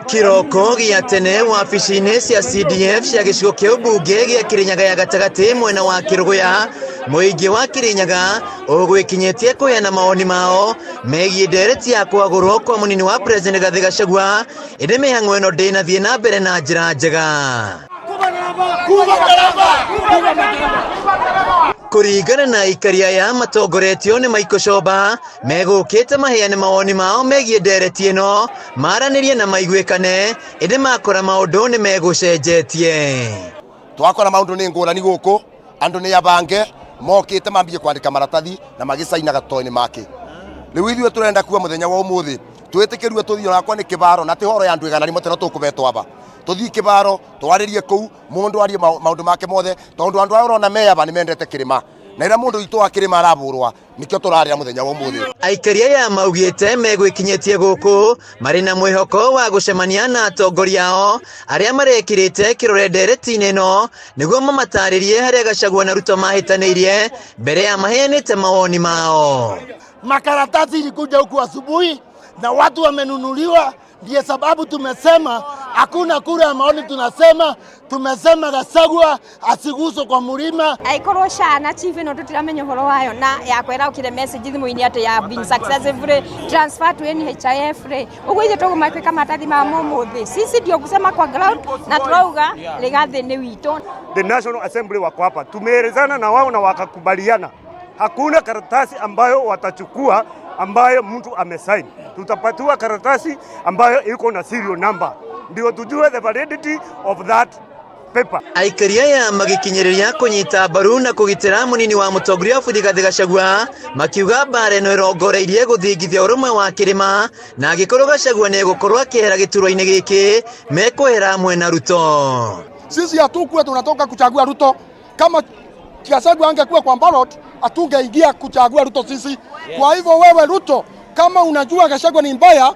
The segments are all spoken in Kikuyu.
Kĩroko gĩa tene wabici-inĩ cia CDF cia gĩcigo kĩa ũmbunge gĩa Kĩrĩnyaga ya gatagatĩ mwena wa Kĩrũgũya, mũingĩ wa Kĩrĩnyaga ũgwĩkinyĩtie kũheana mawoni mao megiĩ ndereti ya kwagũrwo kwa mũnini wa President Rigathĩ Gachagua, ĩndĩ mĩhang'o ĩno ndĩnathiĩ na mbere na njĩra njega. Kũringana na aikari aya matongoretio nĩ Michael Coba, megũkĩte maheane mawoni mao megiĩ ndereti ĩno, maranĩrie na maiguĩkane, ĩndĩ makora maũndũ nĩ megũcenjetie. Twakora maũndũ nĩ ngũrani gũkũ, andũ nĩ abange mokĩte mambie kwandĩka maratathi na magĩcainaga tũtoĩ-inĩ make. Rĩu ithuĩ tũrenda kuga mũthenya wa ũmũthĩ twĩtĩkĩrue tũthiĩ onakwa nĩ kĩbaro na ti horo ya andũ 100 teno tũkũbetwo aba. Tũthiĩ kĩbaro twarĩrie kũu mũndũ arie maũndũ make mothe tondũ andũ aya ũrona me aba nĩ mendete kĩrĩma na ĩrĩa mũndũ witũ wa kĩrĩma arabũrwa nĩkĩo tũrarĩra mũthenya wa ũmũthĩ. Aikari aya maugĩte megwĩkinyĩtie gũkũ marĩ na mwĩhoko wa gũcemania na atongoria ao arĩa marekĩrĩte kĩrore ndereti-inĩ ĩno nĩguo mamatarĩrie harĩa Gachagua na Ruto mahĩtanĩirie mbere ya maheanĩte mawoni mao. Makaratasi ilikuja huku asubuhi na watu wamenunuliwa, ndiye sababu tumesema hakuna kura ya maoni. Tunasema tumesema Gachagua asiguswe kwa mlima. Aikorwo SHA na chief ĩno tũtiramenya ũhoro wayo na yakwĩra ũkire message thimũ-inĩ atĩ ya been successfully transferred to NHIF rĩ, ũguo ithuĩ tũgũmakwĩka maratathi ma mũmũthĩ, sisi ndio kusema kwa ground na turauga Rigathi nĩ witũ. The National Assembly wako hapa, tumeelezana na wao na wakakubaliana hakuna karatasi ambayo watachukua ambayo mtu amesign. Tutapatiwa karatasi ambayo iko na serial number ndio tujue the validity of that paper. Aikari aya magĩkinyĩrĩria kũnyita mbaru na kũgitĩra mũnini wa mũtongoria wa bũrũri Rigathĩ Gachagua, makiuga mbara ĩno ĩrongoreirie gũthingithia ũrũmwe wa kĩrĩma na angĩkorwo Gachagua nĩ egũkorwo akĩehera gĩturwa-inĩ gĩkĩ mekwehera hamwe na Ruto. Sisi hatukuwa tunatoka kuchagua Ruto. Kama Gachagua angekuwa kwa ballot, hatungeingia kuchagua Ruto sisi. Kwa hivyo wewe Ruto, kama unajua Gachagua ni mbaya,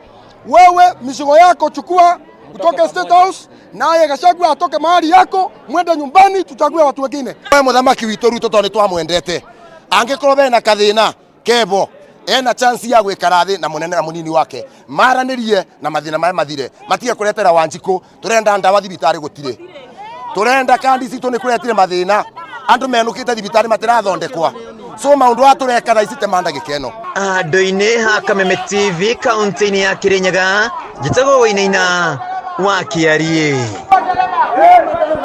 wewe mizigo yako chukua utoke State House, naye Gachagua atoke mahali yako, mwende nyumbani, tuchague watu wengine. We mũthamaki witũ Ruto tondũ nĩ twamwendete, angĩkorwo bena kathĩna kebo ena chance ya gwikara thĩ na mũnene na mũnini wake maranĩrie na mathĩna maya mathire, matige kũretera Wanjikũ. Tũrenda ndawa thibitarĩ gũtirĩ, tũrenda kandi citũ nĩ kũretire mathĩna, andũ menũkĩte thibitarĩ matirathondekwa, so maũndũ aya tũreka thaa ici tema ndagĩka ĩno. Handũ-inĩ ha Kameme TV kaunti-inĩ ya Kĩrĩnyaga, njĩtagwo Wainaina wa Kĩariĩ.